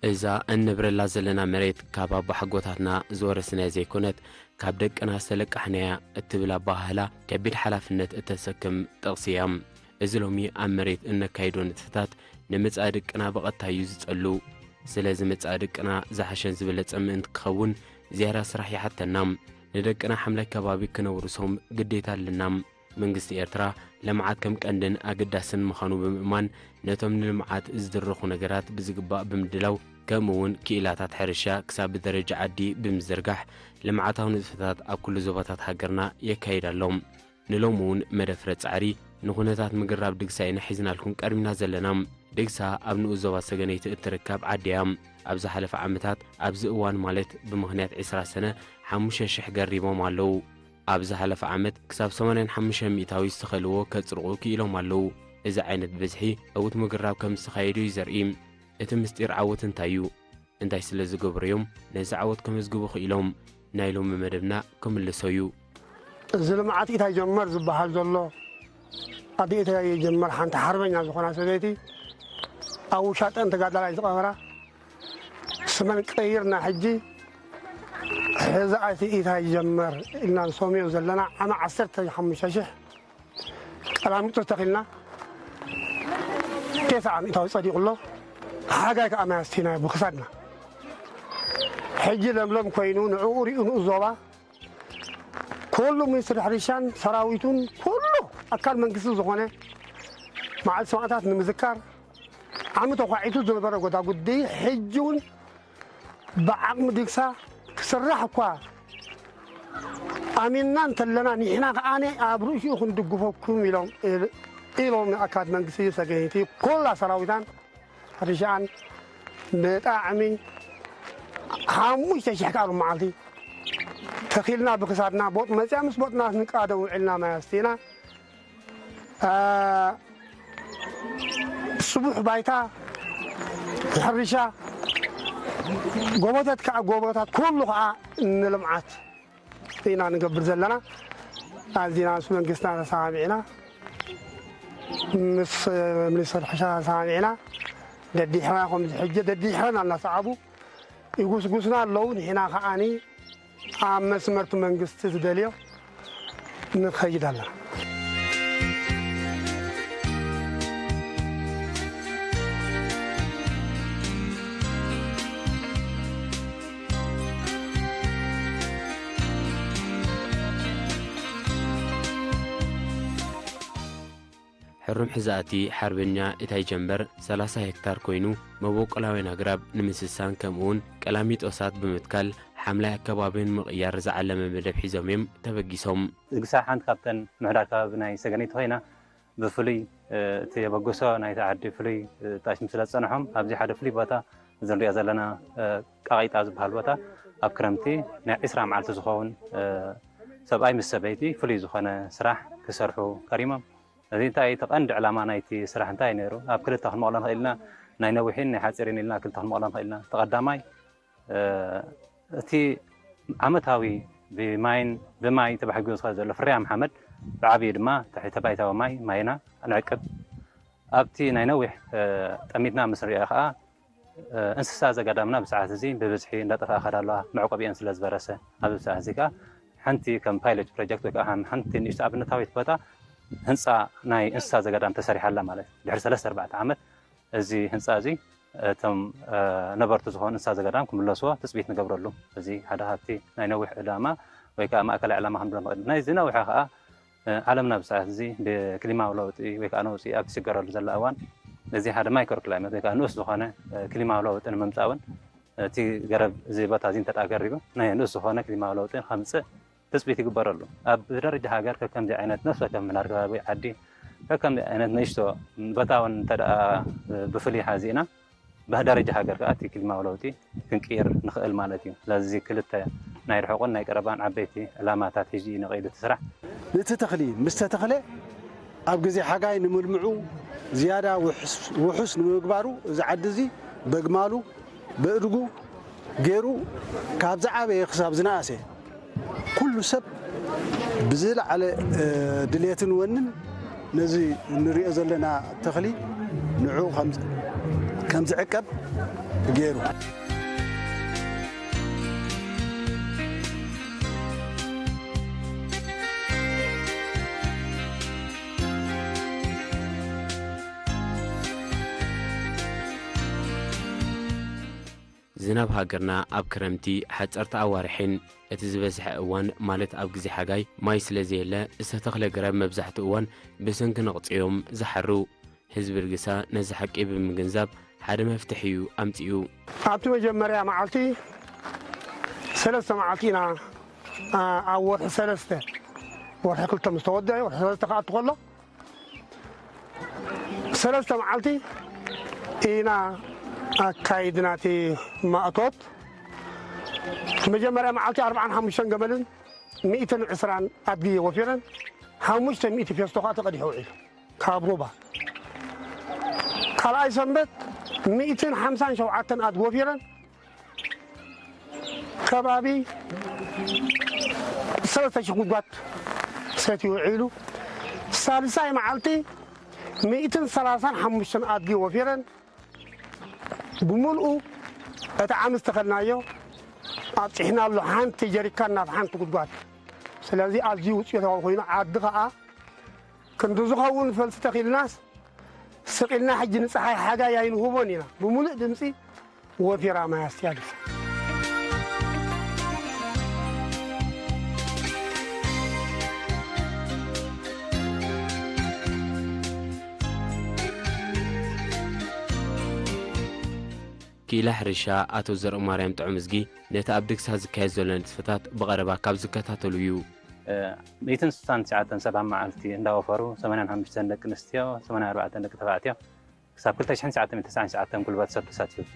እዛ እንነብረላ ዘለና መሬት ካብ ኣቦሓጎታትና ዝወረስናያ ዘይኮነት፣ ካብ ደቅና ዝተለቃሕናያ እትብል ኣበሃህላ ከቢድ ሓላፍነት እተሰክም ጥቕሲ እያ። እዚ ሎሚ ኣብ መሬት እነካይዶ ንጥፈታት ንመጻኢ ደቅና ብቐጥታ እዩ ዝጸሉ። ስለዚ መጻኢ ደቅና ዝሓሸን ዝበለጸ ምእንቲ ክኸውን ዝያዳ ስራሕ ይሓተና። ንደቅና ሓምላይ ከባቢ ክነውርሶም ግዴታ ኣለና። መንግስቲ ኤርትራ ልምዓት ከም ቀንድን ኣገዳስን ምዃኑ ብምእማን፣ ነቶም ንልምዓት ዝድርኹ ነገራት ብዝግባእ ብምድላው፣ ከምኡ እውን ክኢላታት ሕርሻ ክሳብ ብደረጃ ዓዲ ብምዝርጋሕ፣ ልምዓታዊ ንጥፈታት ኣብ ኩሉ ዞባታት ሃገርና የካይድ ኣሎ። ንሎሚ እውን መደፍረ ጻዕሪ ንኹነታት ምግራብ ድግሳ ኢና ሒዝናልኩም ቀሪብና ዘለና። ድግሳ ኣብ ንኡስ ዞባ ሰገነይቲ እትርከብ ዓዲ እያ። ኣብ ዝሓለፈ ዓመታት ኣብዚ እዋን ማለት ብምኽንያት ዕስራ ሰነ ሓሙሽተ ሽሕ ገሪቦም ኣለዉ። ኣብ ዝሓለፈ ዓመት ክሳብ ሰማንያን ሓሙሽተ ሚእታዊ ዝተኸልዎ ከጽድቑ ክኢሎም ኣለዉ። እዚ ዓይነት ብዝሒ ዕዉት ምግራብ ከም ዝተኻየደ እዩ ዘርኢ። እቲ ምስጢር ዓወት እንታይ እዩ? እንታይ ስለ ዝገበሩ እዮም ነዚ ዓወት ከመዝግቡ ክኢሎም? ናይ ሎሚ መደብና ክምልሶ እዩ። እዚ ልምዓት ኢታይ ጀመር ዝበሃል ዘሎ፣ ኣደ ኢታይ ጀመር፣ ሓንቲ ሓርበኛ ዝኾና ሰበይቲ ኣብ ውሻጠን ተጋዳላይ ዝቐበራ፣ ስመን ቀይርና ሕጂ፣ ሕዚ ኣቲ ኢታይ ጀመር ኢልና ንሰምዮ ዘለና፣ ዓመ ዓሰርተ ሓሙሽተ ሽሕ ቀላሚጦስ ተኺልና፣ ቴስዓ ሚእታዊ ጸዲቑ ኣሎ። ሓጋይ ከኣ ማይ ኣስቲናዮ ብክሳድና። ሕጂ ለምለም ኮይኑ ንዕኡ ሪኡ ንኡ ዞባ ኩሉ ሚኒስትሪ ሕርሻን ሰራዊቱን ኩሉ ኣካል መንግስቲ ዝኾነ መዓልቲ ሰማእታት ንምዝካር ዓሚ ተኳዒቱ ዝነበረ ጎዳጉዲ ሕጂ እውን ብዓቕሚ ድግሳ ክስራሕ እኳ ኣሚንና እንተለና፣ ንሕና ከኣነ ኣብ ርእሲኡ ክንድግፈኩም ኢሎም፣ ኢሎም ኣካላት መንግስቲ ሰገይቲ ኩላ ሰራዊታን ሕርሻን ብጣዕሚ ሓሙሽተ ሽሕ ከኣሉ መዓልቲ ተኺልና ብክሳድና ቦጥ መፅያ ምስ ቦጥና ንቃደ ውዕልና ማይ ኣስቲና። አ፣ ስቡሕ ባይታ ሕርሻ፣ ጎቦታት ከዓ፣ ጎቦታት ኩሉ ከዓ ንልምዓት ኢና ንገብር ዘለና። ኣዚና ምስ መንግስትና ተሰማሚዕና፣ ምስ ሚኒስትር ሕርሻ ተሰማሚዕና፣ ደዲሕና፣ ከምዚ ሕጂ ደዲሕና እናሰዓቡ ይጉስጉስና ኣለዉ። ንሕና ከዓኒ ኣብ መስመርቲ መንግስቲ ዝደልዮ ንኸይድ ኣለና። ሕሩም ሕዛእቲ ሓርበኛ እታይ ጀንበር ሰላሳ ሄክታር ኮይኑ፣ መበቆላውያን ኣግራብ ንምስሳን ከምኡውን ቀላሚጦሳት ብምትካል ሓምላይ ኣከባቢ ንምቕያር ዝዓለመ መደብ ሒዞም እዮም ተበጊሶም። ድግሳ ሓንቲ ካብተን ምሕዳር ከባቢ ናይ ሰገነይቲ ኮይና፣ ብፍሉይ፣ እ፣ እቲ የበግሶ ናይቲ ዓዲ ፍሉይ፣ እ፣ ጣሽሚ ስለ ዝጸንሖም፣ ኣብዚ ሓደ ፍሉይ ቦታ እዚ ንሪኦ ዘለና፣ እ፣ ቃቒጣ ዝበሃል ቦታ ኣብ ክረምቲ ናይ ዕስራ መዓልቲ ዝኸውን፣ እ፣ ሰብኣይ ምስ ሰበይቲ ፍሉይ ዝኾነ ስራሕ ክሰርሑ ከሪሞም። እዚ እንታይ እቲ ቀንዲ ዕላማ ናይቲ ስራሕ እንታይ ነይሩ? ኣብ ክልተ ክንመቕሎ ንኽእል ኢና። ናይ ነዊሕን ናይ ሓፂርን ኢልና ክልተ ክንመቕሎ ንኽእል ኢና። እቲ ቀዳማይ፣ እ፣ እቲ ዓመታዊ ብማይን፣ ብማይ ተባሒጉ ዝኸድ ዘሎ ፍርያም ሓመድ ብዓብዩ ድማ ትሕተ ባይታዊ ማይ፣ ማይና ንዕቅብ። ኣብቲ ናይ ነዊሕ፣ እ፣ ጠሚትና ምስ ንሪኦ ከዓ፣ እ፣ እንስሳ ዘገዳምና ብሰዓት እዚ ብብዝሒ እንዳጠፍኣ ከዳ ኣለዋ፣ መዕቆቢአን ስለ ዝበረሰ። ኣብዚ ሰዓት እዚ ከዓ ሓንቲ ከም ፓይለት ፕሮጀክት ወይ ከዓ ሓንቲ ንእሽቶ ኣብነታዊት ቦታ ህንፃ ናይ እንስሳ ዘገዳም ተሰሪሓ ኣላ ማለት እዩ። ድሕሪ ሰለስተ ኣርባዕተ ዓመት እዚ ህንፃ እዚ እቶም፣ እ፣ ነበርቲ ዝኾኑ እንስሳ ዘገዳም ክምለስዎ ትፅቢት ንገብረሉ። እዚ ሓደ ካብቲ ናይ ነዊሕ ዕላማ ወይ ከዓ ማእከላይ ዕላማ ክንብሎ ንኽእል። ናይዚ ነዊሐ ከዓ፣ እ፣ ዓለምና ብሰዓት እዚ ብክሊማዊ ለውጢ ወይ ከዓ ነውፂ ኣብ ትስገረሉ ዘላ እዋን፣ እዚ ሓደ ማይክሮ ክላይመት ወይ ከዓ ንኡስ ዝኾነ፣ እ፣ ክሊማዊ ለውጢ ንምምፃእ እውን እቲ ገረብ እዚ ቦታ እዚ እንተ ደኣ ገሪቡ ናይ ንኡስ ዝኾነ ክሊማዊ ለውጢ ከምፅእ ትፅቢት ይግበረሉ። ኣብ ደረጃ ሃገር ከከምዚ ዓይነት ነፍሰ ከም ምህዳር ከባቢ ዓዲ ከከምዚ ዓይነት ንእሽቶ ቦታ እውን እንተ ደኣ ብፍሉይ ሓዚእና ብደረጃ ሃገር ከኣ እቲ ክሊማዊ ለውጢ ክንቅይር ንኽእል ማለት እዩ። ስለዚ ክልተ ናይ ርሑቕን ናይ ቀረባን ዓበይቲ ዕላማታት ሒዙ እዩ ነቒሉ እቲ ስራሕ። ነቲ ተኽሊ ምስ ተተኽለ ኣብ ግዜ ሓጋይ ንምልምዑ ዝያዳ ውሑስ ውሑስ ንምግባሩ እዚ ዓዲ እዚ በግማሉ በእድጉ ገይሩ ካብ ዝዓበየ ክሳብ ዝነኣሰ ኩሉ ሰብ ብዝለዓለ ድልየትን ወንን ነዚ እንሪኦ ዘለና ተኽሊ ንዑ ከም ዝዕቀብ ገይሩ። ዝናብ ሃገርና ኣብ ክረምቲ ሓፀርቲ ኣዋርሕን እቲ ዝበዝሐ እዋን ማለት ኣብ ግዜ ሓጋይ ማይ ስለ ዘየለ ዝተተኽለ ገረብ መብዛሕትኡ እዋን ብሰንኪ ነቕፂ እዮም ዝሓሩ። ህዝቢ ድግሳ ነዚ ሓቂ ብምግንዛብ ሓደ መፍትሒ እዩ ኣምፂኡ። ኣብቲ መጀመርያ መዓልቲ ሰለስተ መዓልቲ ኢና ኣብ ወርሒ ሰለስተ ወርሒ ክልተ ምስ ተወድአ ወርሒ ሰለስተ ክኣቱ ከሎ ሰለስተ መዓልቲ ኢና ኣካይድና እቲ ማእቶት። መጀመርያ መዓልቲ ኣርብዓን ሓሙሽተን ገመልን ሚእትን ዕስራን ኣድጊ ወፊረን ሓሙሽተ ሚእቲ ፌስቶ ከዓ ተቐዲሑ ውዒሉ ካብ ሩባ። ካልኣይ ሰንበት ሚእትን ሓምሳን ሸውዓተን ኣድጊ ወፊረን ከባቢ ሰለስተ ሽሕ ጉድጓድ ሰትዩ ውዒሉ። ሳልሳይ መዓልቲ ሚእትን ሰላሳን ሓሙሽተን ኣድጊ ወፊረን ብምልኡ እቲ ዓሚ ዝተኸልናዮ ኣብፂሕናሉ ሓንቲ ጀሪካን ናብ ሓንቲ ጉድጓድ። ስለዚ ኣዝዩ ውፅኢታዊ ኮይኑ ዓዲ ከዓ ክንዲ ዝኸውን ፈልሲ ተኺልናስ ስቕ ኢልና ሕጂ ንፀሓይ ሓጋይ ኣይንህቦን ኢና ብምሉእ ድምፂ ወፊራ ማይ ኣስትያድስ። ክኢላ ሕርሻ ኣቶ ዘርኡማርያም ጥዑምዝጊ ነቲ ኣብ ድግሳ ዝካየድ ዘሎ ንጥፈታት ብቐረባ ካብ ዝከታተሉ እዩ። ሚእትን ስሳን ትሽዓተን ሰብ ኣብ መዓልቲ እንዳወፈሩ ሰማንያን ሓሙሽተን ደቂ ኣንስትዮ ሰማንያን ኣርባዕተን ደቂ ተባዕትዮ ክሳብ ክልተ ሽሕን ትሽዓተ ሚእትን ተስዓን ትሽዓተን ጉልበት ሰብ ተሳቲፉ።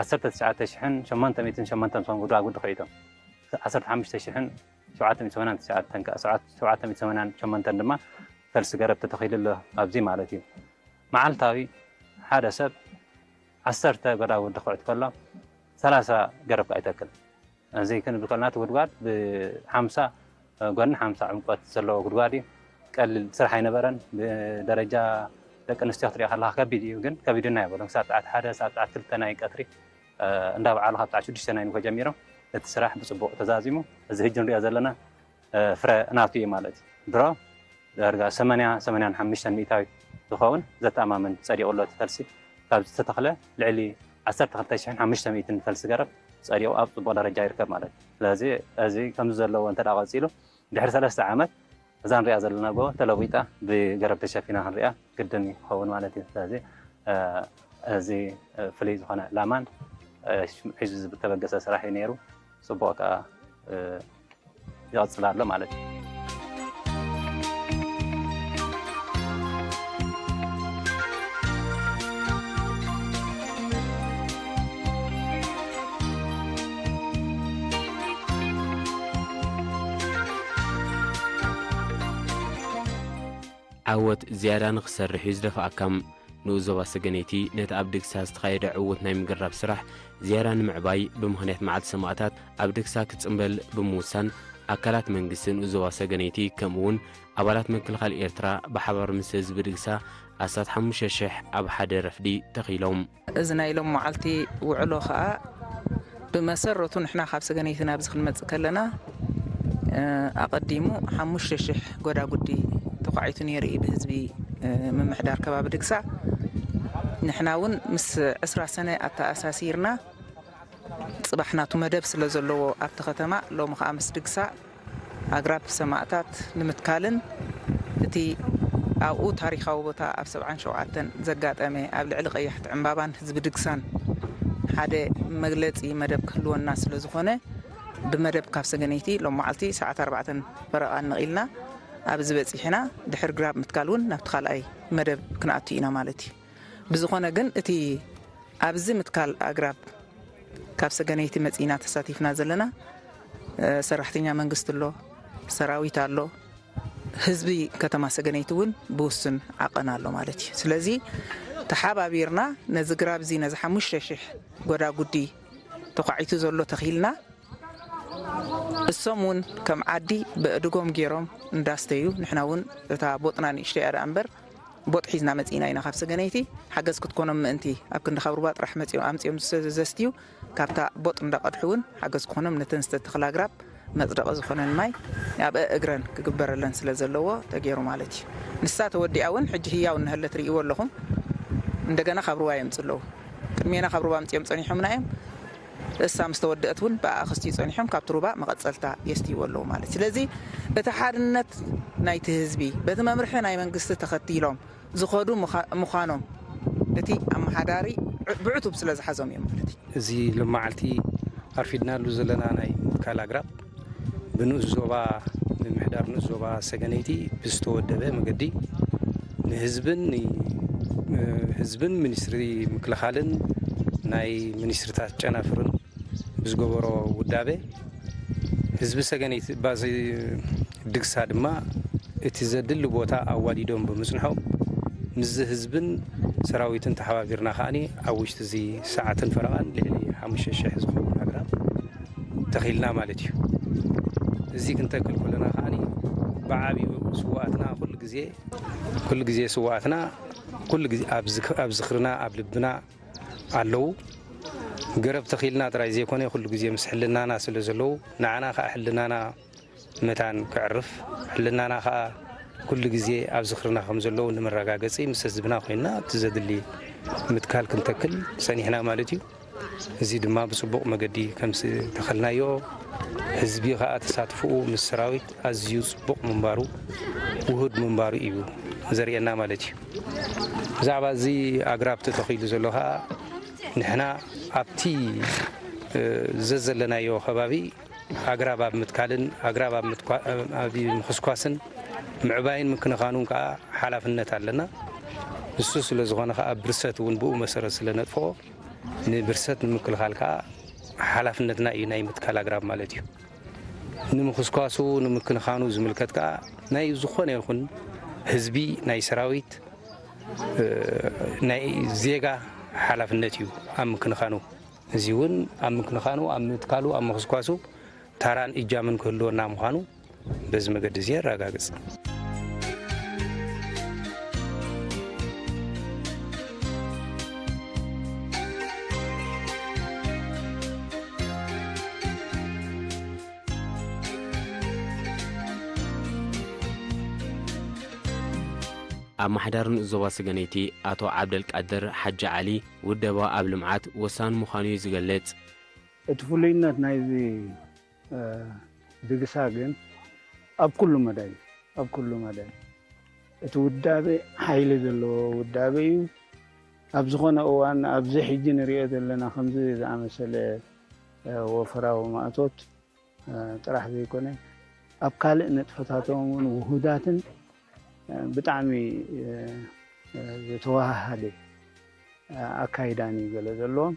ዓሰርተ ትሽዓተ ሽሕን ሸሞንተ ሚእትን ሸሞንተን ዝኾኑ ጉድጓድ ተኾይቶም ዓሰርተ ሓሙሽተ ሽሕን ሸውዓተ ሚእትን ሰማንያን ትሽዓተን ከኣ ሸውዓተ ሚእትን ሰማንያን ሸሞንተን ድማ ፈልሲ ገረብ ተተኺሉ ኣሎ ኣብዚ ማለት እዩ። መዓልታዊ ሓደ ሰብ ዓሰርተ ጎዳጉዲ ክኹዕት ከሎ ሰላሳ ገረብ ከኣ ይተክል። እዚ ክንብል ከለና እቲ ጉድጓድ ብሓምሳ ጎኒ ሓምሳ ዕምቆት ዘለዎ ጉድጓድ እዩ። ቀሊል ስራሕ ኣይነበረን። ብደረጃ ደቂ ኣንስትዮ ክትሪኦ ከለኻ ከቢድ እዩ፣ ግን ከቢዱና ኣይበሉን። ክሳብ ሰዓት ሓደ፣ ክሳብ ሰዓት ክልተ ናይ ቀትሪ እንዳበዓሉ ካብ ሰዓት ሽዱሽተ ናይ ንግሆ ጀሚሮም እቲ ስራሕ ብፅቡቕ ተዛዚሙ እዚ ሕጂ ንሪኦ ዘለና ፍረ ናቱ እዩ ማለት እዩ። ድሮ ዳርጋ ሰማንያ፣ ሰማንያን ሓሙሽተን ሚእታዊት ዝኸውን ዘተኣማምን ጸዲቑ ኣሎ። እቲ ፈልሲ ካብ ዝተተኽለ ልዕሊ ዓሰርተ ክልተ ሽሕን ሓሙሽተ ሚእትን ፈልሲ ገረብ ጸዲቑ ኣብ ጽቡቕ ደረጃ ይርከብ ማለት እዩ። ስለዚ እዚ ከምዚ ዘለዎ እንተ ደኣ ቀጺሉ ድሕሪ ሰለስተ ዓመት እዛ ንሪኣ ዘለና ጎቦ ተለዊጣ ብገረብ ተሸፊና ክንሪኣ ግድን ይኸውን ማለት እዩ። ስለዚ እዚ ፍሉይ ዝኾነ ዕላማን ሒዙ ዝተበገሰ ስራሕ እዩ ነይሩ። ጽቡቕ ከኣ ይቐጽል ኣሎ ማለት እዩ። ዓወት ዝያዳ ንኽሰርሕ እዩ ዝደፍኣካ። ንኡስ ዞባ ሰገነይቲ ነቲ ኣብ ድግሳ ዝተኻየደ ዕዉት ናይ ምግራብ ስራሕ ዝያዳ ንምዕባይ ብምኽንያት መዓልቲ ሰማእታት ኣብ ድግሳ ክጽንበል ብምውሳን ኣካላት መንግስቲ ንኡስ ዞባ ሰገነይቲ ከምኡ እውን ኣባላት ምክልኻል ኤርትራ ብሓባር ምስ ህዝቢ ድግሳ ኣስታት ሓሙሽተ ሽሕ ኣብ ሓደ ረፍዲ ተኺሎም። እዚ ናይ ሎም መዓልቲ ውዕሎ ኸኣ ብመሰረቱ ንሕና ካብ ሰገነይቲ ናብዚ ክንመጽእ ከለና ኣቐዲሙ ሓሙሽተ ሽሕ ጎዳጉዲ ተዃዒቱ ነይሩ እዩ ብህዝቢ ምምሕዳር ከባቢ ድግሳ። ንሕና እውን ምስ ዕስራ ሰነ ኣተኣሳሲርና ጽባሕ ናቱ መደብ ስለ ዘለዎ ኣብቲ ከተማ ሎሚ ኸኣ ምስ ድግሳ ኣግራብ ሰማእታት ንምትካልን እቲ ኣብኡ ታሪኻዊ ቦታ ኣብ ሰብዓን ሸውዓተን ዘጋጠመ ኣብ ልዕሊ ቀያሕቲ ዕምባባን ህዝቢ ድግሳን ሓደ መግለጺ መደብ ክህልወና ስለ ዝኾነ ብመደብ ካብ ሰገነይቲ ሎም መዓልቲ ሰዓት ኣርባዕተን ፈረቓን ነቒልና ኣብዚ በፂሕና፣ ድሕሪ ግራብ ምትካል እውን ናብቲ ካልኣይ መደብ ክንኣቱ ኢና ማለት እዩ። ብዝኾነ ግን እቲ ኣብዚ ምትካል ኣግራብ ካብ ሰገነይቲ መፂና ተሳቲፍና ዘለና ሰራሕተኛ መንግስቲ ኣሎ፣ ሰራዊት ኣሎ፣ ህዝቢ ከተማ ሰገነይቲ እውን ብውሱን ዓቐን ኣሎ ማለት እዩ። ስለዚ ተሓባቢርና ነዚ ግራብ እዚ፣ ነዚ ሓሙሽተ ሽሕ ጎዳጉዲ ተኳዒቱ ዘሎ ተኺልና፣ እሶም እውን ከም ዓዲ በእድጎም ገይሮም እንዳስተዩ፣ ንሕና እውን እታ ቦጥና ንእሽተይ እያ ደኣ እምበር፣ ቦጥ ሒዝና መጺእና ኢና ካብ ሰገነይቲ። ሓገዝ ክትኮኖም ምእንቲ፣ ኣብ ክንዲ ካብ ሩባ ጥራሕ መጺኦም ኣምጺኦም ዝሰ-፣ ዘስትዩ፣ ካብታ ቦጥ እንዳቐድሑ እውን ሓገዝ ክኾኖም ነተን ዝተተኽላ ኣግራብ መጽደቒ ዝኾነን ማይ ኣብ እግረን ክግበረለን ስለ ዘለዎ ተገይሩ ማለት እዩ። ንሳ ተወዲኣ እውን ሕጂ ህያው እናሃለት ርእይዎ ኣለኹም። እንደገና ካብ ሩባ የምጽእ ኣለዉ። ቅድሜና ካብ ሩባ ኣምጺኦም ጸኒሖምና እዮም። እሳ ምስ ተወደአት እውን ብኣኣ ክስትዩ ጸኒሖም ካብቲ ሩባ መቐጸልታ የስትይዎ ኣለዉ ማለት እዩ። ስለዚ እቲ ሓድነት ናይቲ ህዝቢ በቲ መምርሒ ናይ መንግስቲ ተኸቲሎም ዝኸዱ ምዃ-፣ ምዃኖም እቲ ኣመሓዳሪ ዕ-፣ ብዕቱብ ስለ ዝሓዞም እዮም ማለት እዩ። እዚ ሎማዓልቲ ኣርፊድናሉ ዘለና ናይ ምትካል ኣግራብ ብንኡስ ዞባ፣ ምምሕዳር ንኡስ ዞባ ሰገነይቲ ብዝተወደበ መገዲ ንህዝብን ን-፣ ህዝብን ሚኒስትሪ ምክልኻልን ናይ ሚኒስትሪታት ጨናፍርን ብዝገበሮ ውዳበ፣ ህዝቢ ሰገነይቲ ባዚ ድግሳ ድማ እቲ ዘድሊ ቦታ ኣዋዲዶም ብምጽንሖም፣ ምስዚ ህዝብን ሰራዊትን ተሓባቢርና ከኣኒ ኣብ ውሽጢ እዚ ሰዓትን ፈረቓን ልዕሊ ሓሙሽተ ሽሕ ዝኸውን ኣግራብ ተኺልና ማለት እዩ። እዚ ክንተክል ከለና ከኣኒ ብዓቢኡ ስውኣትና ኩሉ ግዜ፣ ኩሉ ግዜ ስውኣትና ኩሉ ግዜ ኣብ ዝክ-፣ ኣብ ዝኽርና፣ ኣብ ልብና ኣለዉ። ገረብ ተኺልና ጥራይ ዘይኮነ፣ ኩሉ ግዜ ምስ ሕልናና ስለ ዘለዉ፣ ንዓና ከኣ ሕልናና መታን ከዕርፍ፣ ሕልናና ከኣ ኩሉ ግዜ ኣብ ዝኽርና ከም ዘለዉ ንመረጋገጺ ምስ ህዝብና ኮይንና እቲ ዘድሊ ምትካል ክንተክል ጸኒሕና ማለት እዩ። እዚ ድማ ብጽቡቕ መገዲ ከም ዝተኸልናዮ፣ ህዝቢ ከኣ ተሳትፎኡ ምስ ሰራዊት ኣዝዩ ጽቡቕ ምንባሩ፣ ውሁድ ምንባሩ እዩ ዘርእየና ማለት እዩ። ብዛዕባ እዚ ኣግራብ ተተኺሉ ዘሎ ከኣ ንሕና ኣብቲ፣ እ፣ ዘዘለናዮ ከባቢ ኣግራብ ኣብ ምትካልን ኣግራብ ኣብ ምትኳ-፣ ኣብ ምኽስኳስን ምዕባይን ምክንኻኑን ከኣ ሓላፍነት ኣለና። ንሱ ስለ ዝኾነ ከኣ ብርሰት እውን ብኡ መሰረት ስለ ነጥፍኦ፣ ንብርሰት ንምክልኻል ከኣ ሓላፍነትና እዩ ናይ ምትካል ኣግራብ ማለት እዩ። ንምኽስኳሱ፣ ንምክንኻኑ ዝምልከት ከኣ ናይ ዝኾነ ይኹን ህዝቢ፣ ናይ ሰራዊት፣ እ፣ ናይ ዜጋ ሓላፍነት እዩ ኣብ ምክንኻኑ። እዚ እውን ኣብ ምክንኻኑ፣ ኣብ ምትካሉ፣ ኣብ ምኽስኳሱ ታራን እጃምን ክህልወና ምዃኑ በዚ መገዲ እዚ የረጋግጽ። ኣመሓዳሪ ንኡስ ዞባ ሰገነይቲ ኣቶ ዓብደልቃድር ሓጂ ዓሊ፣ ውደባ ኣብ ልምዓት ወሳኒ ምዃኑ እዩ ዝገልጽ። እቲ ፍሉይነት ናይዚ፣ እ፣ ድግሳ ግን ኣብ ኩሉ መዳይ፣ ኣብ ኩሉ መዳይ እቲ ውዳበ ሓይሊ ዘለዎ ውዳበ እዩ። ኣብ ዝኾነ እዋን ኣብዚ ሕጂ ንሪኦ ዘለና ከምዚ ዝኣመሰለ፣ እ፣ ወፈራዊ ማእቶት፣ እ፣ ጥራሕ ዘይኮነ ኣብ ካልእ ንጥፈታቶም እውን ውሁዳትን፣ እ፣ ብጣዕሚ፣ እ፣ እ፣ ዝተወሃሃደ ኣካይዳን እዩ ገለ ዘለዎም።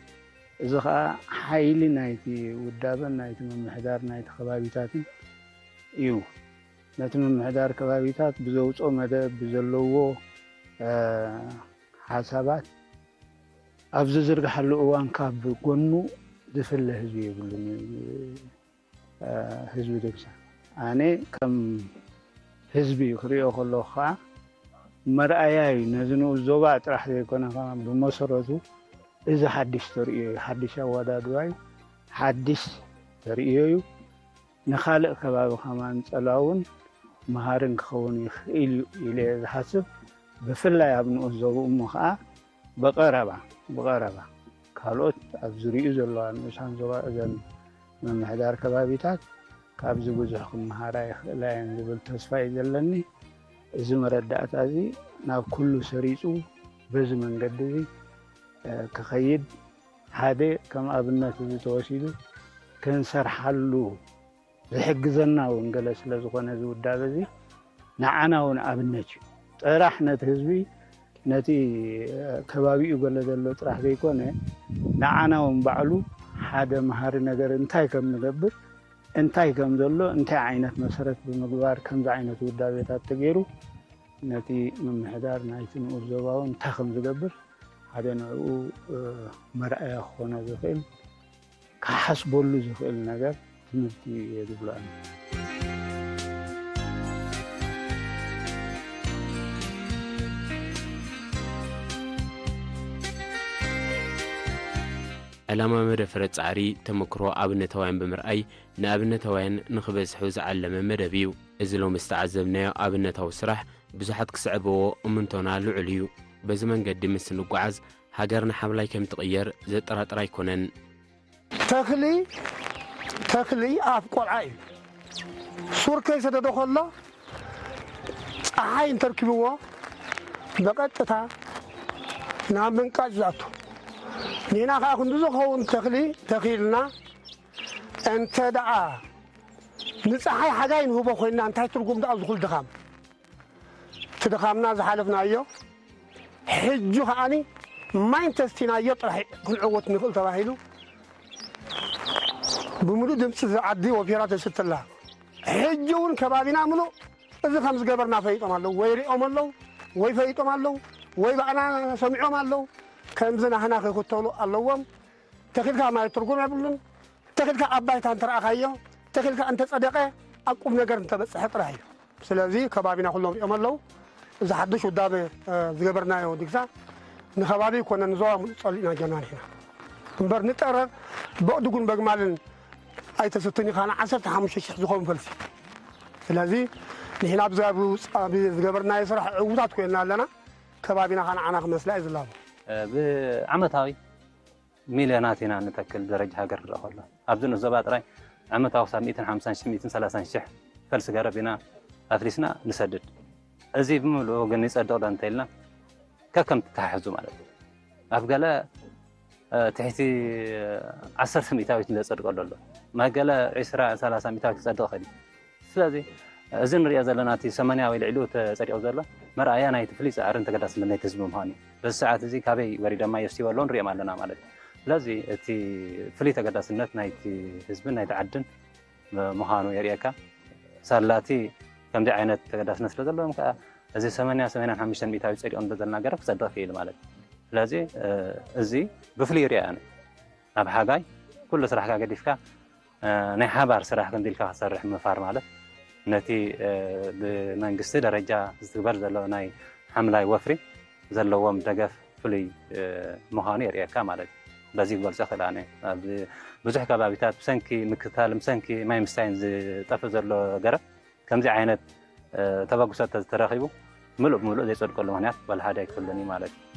እዚ ኸኣ ሓይሊ ናይቲ ውዳበን ናይቲ ምምሕዳር ናይቲ ከባቢታትን እዩ። ነቲ ምምሕዳር ከባቢታት ብዘውፅኦ መደብ፣ ብዘለዎ፣ እ፣ ሓሳባት ኣብ ዝዝርግሓሉ እዋን ካብ ጎኑ ዝፍለ ህዝቢ የብሉን። እ፣ ህዝቢ ድግሳ። ኣነ ከም ህዝቢ ክሪኦ ከለኹ ኸዓ መርኣያ እዩ። ነዚ ንኡስ ዞባ ጥራሕ ዘይኮነ ኸዓ ብመሰረቱ እዚ ሓድሽ ተርእዮ እዩ። ሓድሽ ኣወዳድባ እዩ። ሓድሽ ተርእዮ እዩ። ንኻልእ ከባቢ ከማን ጸላውን መሃርን ክኸውን ይኽእል እዩ ኢለ እየ ዝሓስብ። ብፍላይ ኣብ ንኡስ ዞብኡ እሞ ኸዓ ብቐረባ፣ ብቐረባ ካልኦት ኣብ ዙሪኡ ዘለዋ ንኡሳን ዞባ እዘን ምምሕዳር ከባቢታት ካብዚ ብዙሕ ክመሃራ ይኽእላ እየን ዝብል ተስፋ እዩ ዘለኒ። እዚ መረዳእታ እዚ ናብ ኩሉ ሰሪጹ በዚ መንገዲ እዚ፣ እ፣ ክኸይድ ሓደ ከም ኣብነት እዚ ተወሲዱ ክንሰርሓሉ ዝሕግዘና እውን ገለ ስለ ዝኾነ፣ እዚ ውዳበ እዚ ንዓና እውን ኣብነት እዩ። ጥራሕ ነቲ ህዝቢ፣ ነቲ ከባቢኡ ገለ ዘሎ ጥራሕ ዘይኮነ፣ ንዓና እውን ባዕሉ ሓደ መሃሪ ነገር፣ እንታይ ከም ንገብር፣ እንታይ ከም ዘሎ፣ እንታይ ዓይነት መሰረት ብምግባር ከምዚ ዓይነት ውዳቤታት ተገይሩ፣ ነቲ ምምሕዳር ናይቲ ንኡስ ዞባ እውን እንታይ ከም ዝገብር፣ ሓደ ንዕኡ መርኣያ ክኾኖ ዝኽእል፣ ክሓስበሉ ዝኽእል ነገር ትምህርቲ እየ ዝብሎ ኣነ። ዕላማ መደፈረ ጻዕሪ ተመክሮ ኣብነታውያን ብምርኣይ፣ ንኣብነታውያን ንኽበዝሑ ዝዓለመ መደብ እዩ። እዚ ሎሚ ዝተዓዘብናዮ ኣብነታዊ ስራሕ ብዙሓት ክስዕብዎ እምንቶና ልዑል እዩ። በዚ መንገዲ ምስ እንጓዓዝ፣ ሃገርና ሓብላይ ከም ትቕየር ዘጠራጥር ኣይኮነን። ተኽሊ ተኽሊ ኣፍ ቆልዓ እዩ። ሱር ከይሰደዶ ከሎ ጸሓይ እንተርኪብዎ ብቐጥታ ናብ ምንቃጭ ዝኣቱ። ንሕና ከዓ ክንዲ ዝኸውን ተኽሊ ተኺልና እንተ ደኣ ንጸሓይ ሓጋይ ንህቦ ኮይንና እንታይ ትርጉም ደኣ ኣብዚ ኩሉ ድኻም? እቲ ድኻምና ዝሓለፍናዮ ሕጂ ከዓኒ ማይ እንተስቲናዮ ጥራሕ ክንዕወት ንኽእል ተባሂሉ ብምሉእ ድምፂ ዝዓዲ ወፊራ ተስትላ። ሕጂ እውን ከባቢና ምሉእ እዚ ከም ዝገበርና ፈሊጦም ኣለዉ፣ ወይ ሪኦም ኣለዉ፣ ወይ ፈሊጦም ኣለዉ፣ ወይ ባዕና ሰሚዖም ኣለዉ። ከምዚ ናህና ክኽተሉ ኣለዎም። ተኺልካ ማይ ትርጉም የብሉን። ተኺልካ ኣብ ባይታ እንተረኣኻዮ፣ ተኺልካ እንተጸደቐ ኣብ ቁም ነገር እንተበጽሐ ጥራሕ እዩ። ስለዚ ከባቢና ኩሎም ሪኦም ኣለዉ። እዚ ሓድሽ ውዳበ ዝገበርናዮ ዲግሳ ንከባቢ ይኮነ ንዞባ ሙሉእ ጸሊእና ጀና ንሕና እምበር ንጠረር በእዱጉን በግማልን ኣይተሰትን ኢኻ ንዓሰርተ ሓሙሽተ ሽሕ ዝኸውን ፈልሲ። ስለዚ ንሕና ኣብዚ ኣብ ዝገበርናዮ ስራሕ ዕዉታት ኮይና ኣለና። ከባቢና ኸዓ ንዓና ክመስላ እዩ ዝላቦ። ብዓመታዊ ሚልዮናት ኢና ንተክል ደረጃ ሃገር ክረኣ ከሎ ኣብዚ ንኡስ ዞባ ጥራይ ዓመታዊ ክሳብ ሚእትን ሓምሳን ሽሕ ሚእትን ሰላሳን ሽሕ ፈልሲ ገረብ ኢና ኣፍሊስና ንሰድድ። እዚ ብምሉኡ ግን ይጸድቕ ዶ እንተኢልና ከከም ተተሓሕዙ ማለት እዩ። ኣብ ገለ ትሕቲ ዓሰርተ ሚእታዊት ዘጸድቀሉ ኣሎ። ኣብ ገለ ዒስራ ሰላሳ ሚእታዊት ክጸድቕ ይኽእል እዩ። ስለዚ እዚ ንሪኦ ዘለና እቲ ሰማንያ ወይ ልዕሊኡ ተጸዲቑ ዘሎ መርኣያ ናይቲ ፍሉይ ጻዕርን ተገዳስነት ናይቲ ህዝቢ ምዃኑ እዩ። በዚ ሰዓት እዚ ካበይ ወሪዶም ማይ የስትዩ ኣለዉ ንሪኦም ኣለና ማለት እዩ። ስለዚ እቲ ፍሉይ ተገዳስነት ናይቲ ህዝብን ናይቲ ዓድን ምዃኑ የርእየካ። ሳላቲ ከምዚ ዓይነት ተገዳስነት ስለ ዘለዎም ከዓ እዚ ሰማንያ ሰማንያን ሓሙሽተን ሚእታዊት ጸዲቑ እንተ ዘለና ገረብ ክጸድቕ ክኢሉ ማለት እዩ። ስለዚ እዚ ብፍሉይ ይርኣ ኣነ ኣብ ሓጋይ ኩሉ ስራሕካ ገዲፍካ ናይ ሓባር ስራሕ ክንዲ ኢልካ ክትሰርሕ ምፋር ማለት ነቲ ብመንግስቲ ደረጃ ዝትግበር ዘሎ ናይ ሓምላይ ወፍሪ ዘለዎም ደገፍ ፍሉይ ምዃኑ የርእየካ ማለት እዩ። በዚ ክገልጾ ይኽእል ኣነ። ኣብ ብዙሕ ከባቢታት ብሰንኪ ምክታል ብሰንኪ ማይ ምስታይን ዝጠፍእ ዘሎ ገረብ ከምዚ ዓይነት ተበግሶ ተተረኺቡ ምሉእ ብምሉእ ዘይጸድቀሉ ምኽንያት ዋላ ሓደ ኣይክህሉን እዩ ማለት እዩ።